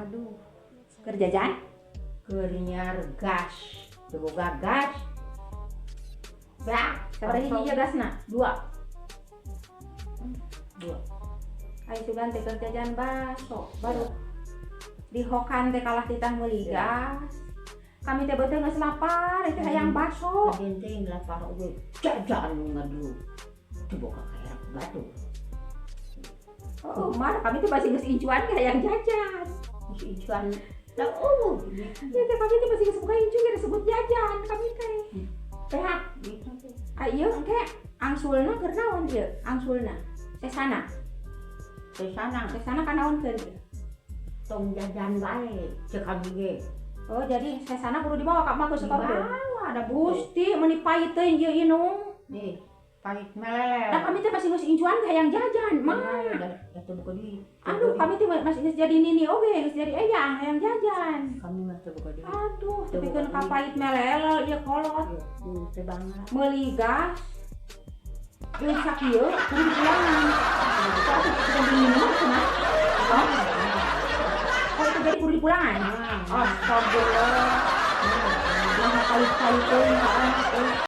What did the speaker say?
Aduh. Keur jajan? Keur nyiar gas. Teu boga gas. Bah, sabaraha hiji ieu gasna? Dua. Dua. Ayo sugan teh keur jajan baso, baru dihokan teh kalah titah meuli gas. Kami teh beuteung geus lapar, itu hayang baso. Lain teh lapar oge jajan nu ngadu. Teu boga kaerak batur. Oh, mar kami teh masih geus incuan ge hayang jajan. Geus incuan da eueuh. Ieu teh kami teh masih geus buka incu ge disebut jajan kami teh. Beak gitu teh. Ah, ieu engke angsulna keur naon ieu? Angsulna. Sesana. Sesana. Sesana ka naon keur ieu? Tong jajan bae cek kami ge. Oh, jadi sesana kudu dibawa ka emak ke setorkeun. Dibawa ada. Gusti, meuni pait teuing ieu inung. Nih, pahit meleleh. Da kami teh masih geus incuan ge hayang jajan, mah. Da teu boga duit. Aduh, kami teh masih geus jadi nini oge, geus jadi eyang hayang jajan. Kami mah teu boga duit. Aduh, tepikeun ka pait melelel ieu kolot. Duh, teu bangga. Meuli gas. Duit sakieu kudu dipulangan. Kok atuh kita beli minuman cenah? Oh. Oh, itu jadi kudu dipulangan? Astagfirullah. Nah, pahit-pahit teuing ka anak euy.